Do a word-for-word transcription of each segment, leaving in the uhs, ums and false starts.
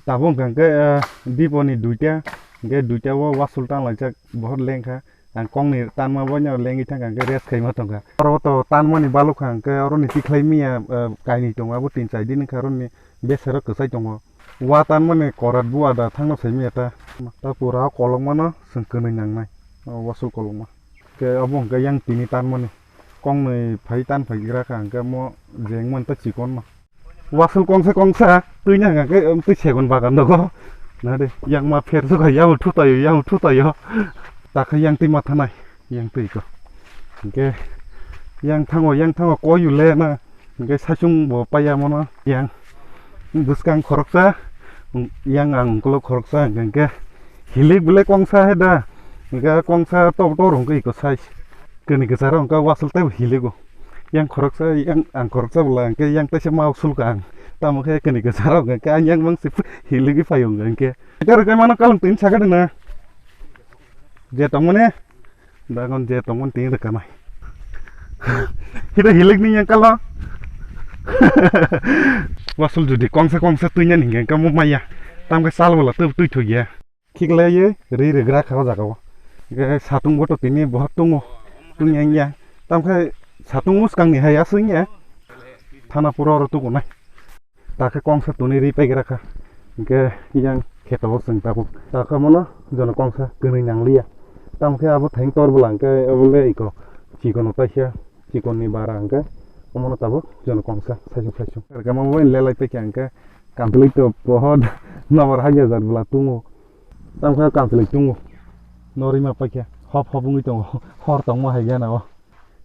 Tabuk hwnkha hwnkhe, eh, Dipo ni duita, hwnkhe duita o wasul tanlaijak bohor lengkha. Ang kongni tanma boino lengwi thangkha hwnkhe rest khaima tongkha. Oro to tanmani balukha hwnkhe oroni tikhlai miya, eh, kainwi tongo, abo tin chai din wngkha oroni besero kwchai tongo. Wa tanmani korat bua da thangno saimaya ta. Ta pura o kolokmano chwng kwnwi nangnai. O wasul kolokma. Khe obo hwnkhe yang tini tanmani. Kongnwi phai tan phai gra kha hwnkhe mo jeng man ta chikon no. Wasul kongsa kongsa twi na hwnkhe, um, twi segon bagan dogo. Na de, yang ma pher sukha, yang thu tayo, yang thu tayo. Ta kha yang twi ma thanai, yang twi ko. Hwnkhe yang thango, yang thango koyu le na. Hwnkhe saichung bo paiya mono yang bwskang khoroksa, yang ang ukulok khoroksa, hwnkhe hilik bwle kongsa he da, hwnkhe kongsa tok tok hwnkhe iko sai kani kwcharo hwnkhe wasul tei hiligo. Yang khoroksa, yang ang khoroksa bwla hwnkhe yang teisa ma sulka ang, tamo khe kani kwcharo hwnkhe ang yang mang se hiligwi phaio hwnkhe. Ita rwkhe mano kalong tini sakha de na je tongmani. Dagon je tongmani tini rwkanai. Hita hilik ni yang kalo. Wasul jodi kongsa kongsa twi nani hingke kamo maya. Tamke sal wala twi twi thoi ya. Khiklaiye ri ri gra kha o jaga o. Ge satung bo to tini bohot tungo. Tungya ya. Tamke satung muskang ni hai asung ya. Thana pura oro tukunai. Ta khe kongsa tuni ri paigra kha. Hingke yang kheto o chwng tabuk. Ta khe mono jono kongsa kwnwi nangliya. Tamo khe abo theng tor bwla hingke abo le iko chikon no taisa, chikon ni bara hingke omono tabuk jono kongsa saisung saisung. Rwkhe omo bai lelai paikha hingke kansoloi to pohor nobar haiya jat bwla tungo. Tamo khe kansoloi tungo. Norima paikha hop hop wngwi tongo. Hor tongma hai gana o.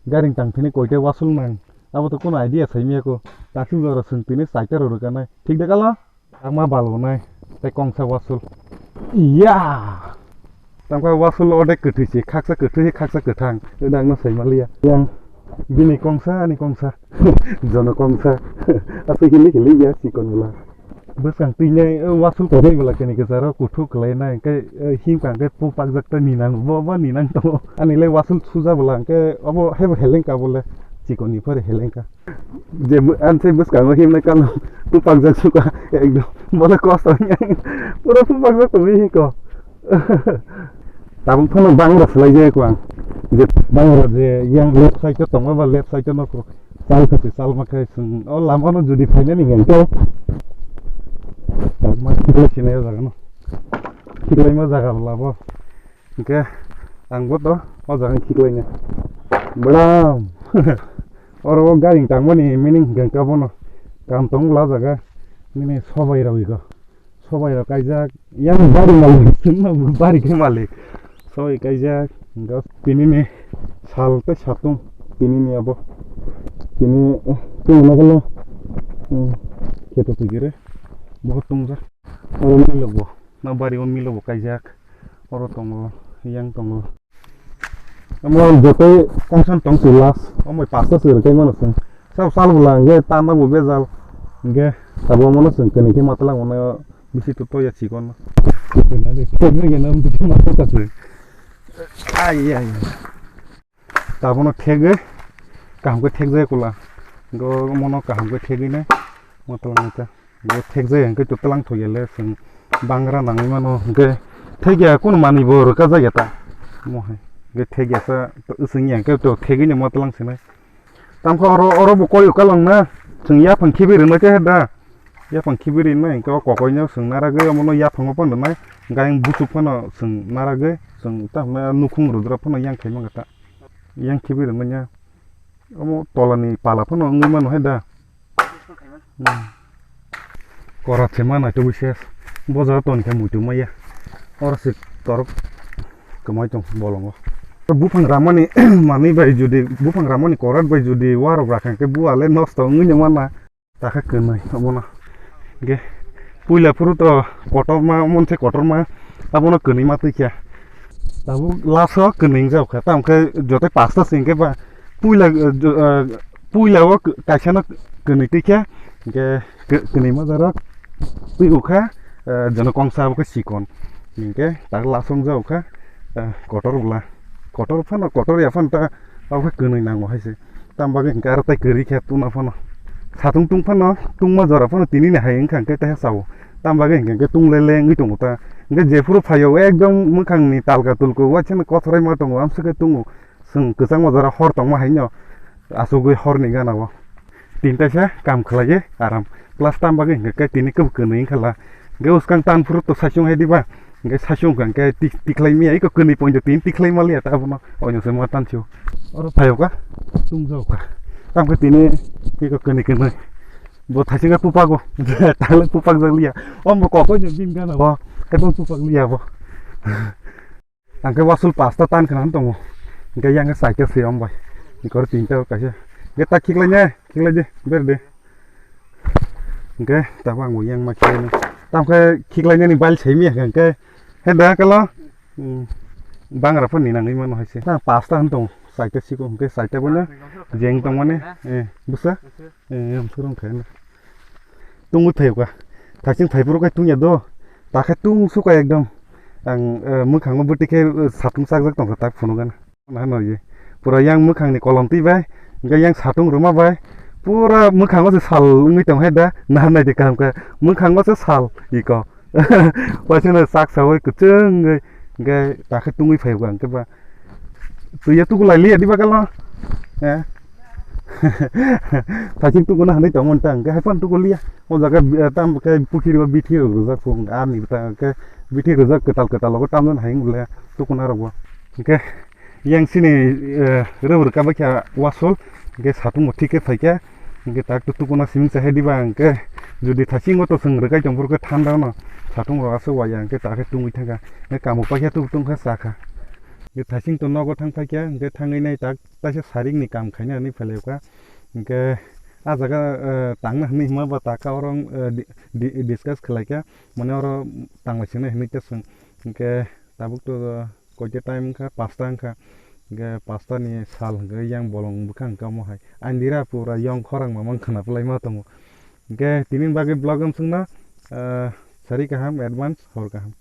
Garing tang phini koite wasul nang. Abo to kono idea sai miya ko. Takhuk jora swng tini saita rw rwkanai. Thik da kala? Ang ma bal bo nai. Tei kongsa wasul. Iya! Tangkha wasul ode kwthwi se, khaksa kwthwi, khaksa kwthang. Ode ang no sai maliya. Yang bini kongsa, ani kongsa. Jono kongsa. Aswk hili hili ya chikon bwla. Bwskang twi nai, o wasul kwrwi bwla kani kwcharo kuthuk kwlai nai, hwnkhe, eh, himkha hwnkhe pupakjak ta ninang, bo, bo ninang tongo. Ani le wasul suja bwla hwnkhe obo hebo helengka bo le, chikon ni phore helengka. Je bo, ani sai bwskango himnai kalo pupakjak suka, ekdom bo le kosto wngya, pura pupakjak tongwi hiko. Tabuk phano bangra swlai jaya ko ang. Je bangra je yang left side o tongo ba left side o nokho. Sal khe se sal ma khe chwng o lama no jodi phainani hwnkhe to. Tabuk ma khiklai sinai o jaga no. Khiklaima jaga labo. Hwnkhe ang bo to o jaga khiklaina. Bwlam. Oro o gari tangmani meaning hwnkhe bono. Kam tong bwla o jaga. Nini sobai rw iko. Sobai rok kaijak, yang bari malik, chwngno bo bari khe malik. Sobai kaijak, hwnkhe tini ni sal tei satung, tini ni abo. Tini, eh, tini nogo no, hmm, kheto twi gere, bo tongjak. Oro milok bo, na bari o milok bo kaijak. Oro tongo, yang tongo. Omo jotoi kongsan tong si last. Omo pasta se rwkai mano chwng. Sab sal bwla hwnkhe tama bo bejal. Hwnkhe tabuk omono chwng kwnwi khe matwlang mano bisi to toya chikon. Ai, ai. Tabukno thegwi kaham khe thekjai kula. Go mono kaham khe thegwi nai. Matwlang nai ta. Bo thekjai hwnkhe to twlang thokya le chwng bangra nangwi mano hwnkhe thekya kunu manwi bo rwkajak ya ta. Mo hai hwnkhe thekya sa to swngya hwnkhe to thegwino ma twlang sinai. Tamkhe oro, oro bo koyo kalong na chwng yaphang khibi rwna khe da. Yaphang khibi rwna hwnkhe o kokoino chwng naragwi omono yaphango phano rwnai. Gayang buchuk phano chwng naragwi chwng tamo nukhung rwdra phano yang khai mangkha ta. Yang khibi rwna ya. Omo tolani pala phano wngwi mano hai da. Hmm. Korat se ma naitugwi se. Bo jaga toni khe muitu maya. Oro se torok kwmai tong bolongo. Buphang ramani manwi bai judi, buphang ramani korat bai judi warok rakha khe bua le nosto wngwi no mana. Takha kwnwi obono. Hwnkhe puila phuru to kotorma, omo se kotorma, abono kwnwi ma twi kha. Tabuk last o kwnwi wng jak kha, tamo khe joto pasta se hwnkhe ba puila, eh, jo-, eh, puila o k-, kaisa no kwnwi twi kha, hwnkhe k-, kwnwi ma jaro twi o kha, eh, jono kongsa abo khe chikon. Hwnkhe tak last o wng jak kha, eh, kotor bwla. Kotor phano, kotor ya phano ta abo khe kwnwi nango hai se. Tamo bagwi hwnkhe aro tei kwrwi khe tungna phano. Satung tung phano, tungma jora phano tini ni hai wngkha hwnkhe tei sao. Tam bagwi hinkhe tung le le wngwi tongo ta. Hinkhe jephuru phaio ekdom mwkhangni talka tulku waisano kothorai ma tongo, amswkhe tungo. Chwng kwchangma jora hor tongma haino achugwi horni gana o tinta se kam khlaiwi aram. Plus tam bagwi hinkhe tini kwbwi kwnwi wngkha la. Hinkhe uskang tan phuru to saichung hai diba. Hinkhe saichung wngkha hinkhe tik-, tiklai mia iko kwnwi point tini tiklai maliya ta abono. Oino se ma tan sio. Oro phaio ka. Tung jao ka. Tam khe tini iko kwnwi kwnwi. Bo thaisinga pupago. Tangla pupak jak liya. Om bo kokoi no bin gana bo. Ekdom pupak liya bo. Ang khe wasul pasta tan khna tongo. Hinkhe yang khe saita se om bai. Ikor tinta kaisa. Hinkhe ta khiklai ne, khiklai de, ber de. Hinkhe ta bang bo yang ma khiklai ne. Tam khe khiklai ne ni bal sai mi hinkhe. He da kalo. Hmm. Bangra phone ni nangwi mano hai se. Ta pasta han tongo. Saita siko hinkhe saita bo na. Jeng tong mane. Eh, busa. Eh, yam surung khe na. Tungwi phaio ka. Thaiching phai phuru khai tungya do. Ta khe tung su ka ekdom. Ang, eh, mwkhango bwtwi khe, eh, satung chakjak tongkha tak phunukgana. Nahano ye. Pura yang mwkhangni kolom twi bai. Hinkhe yang satung rwma bai. Pura mwkhango se sal wngwi tong hai da. Nahan nai de kaham khe. Mwkhango se sal iko. Waisano sak sawi kwchwngwi, hinkhe ta khe tungwi phaio ang khe ba. Twi ya tuku lai liya diba kalo. Eh. Thaiching tuku na hanwi tongmon ta, hinkhe hai phano tuku liya. O jaga, eh, tam khe pukhiri o bithi rok rwjak phung, ani ta khe bithi rwjak kwtal kwtal logo tamjani hai wng le tuku na rok bo. Hinkhe yang sini, eh, rwrwk ka bakha wasol, hinkhe satung bo thik khe phaikha. Hinkhe tak tuk tuk no siming chahai diba, hinkhe jodi thaiching o to chwng rwkai tong phuru khe thanda no satung rok aswk waya, hinkhe ta khe tungwi thangkha, hinkhe kamo paikha tuk tuk khe chakha. Hinkhe thaiching to nogo thang phaikha, hinkhe thangwi nai tak taisa sarik ni kam khaina hinwi phailaikha. Hinkhe ah jaga, eh, tangna hinwi hima ba taka oro, eh, di-, di-, discuss khlaikha, mane oro tanglai singna hinwi ta chwng. Hinkhe tabuk to koita time wngkha, pasta wngkha. Hinkhe pasta ni sal hinkhe yang bolong bwkha hinkhe omo hai. Andira pura yong khorang mamang khwna phlai ma tongo. Hinkhe tini bagwi vlog wng swngna, ah, sari kaham, advance hor kaham.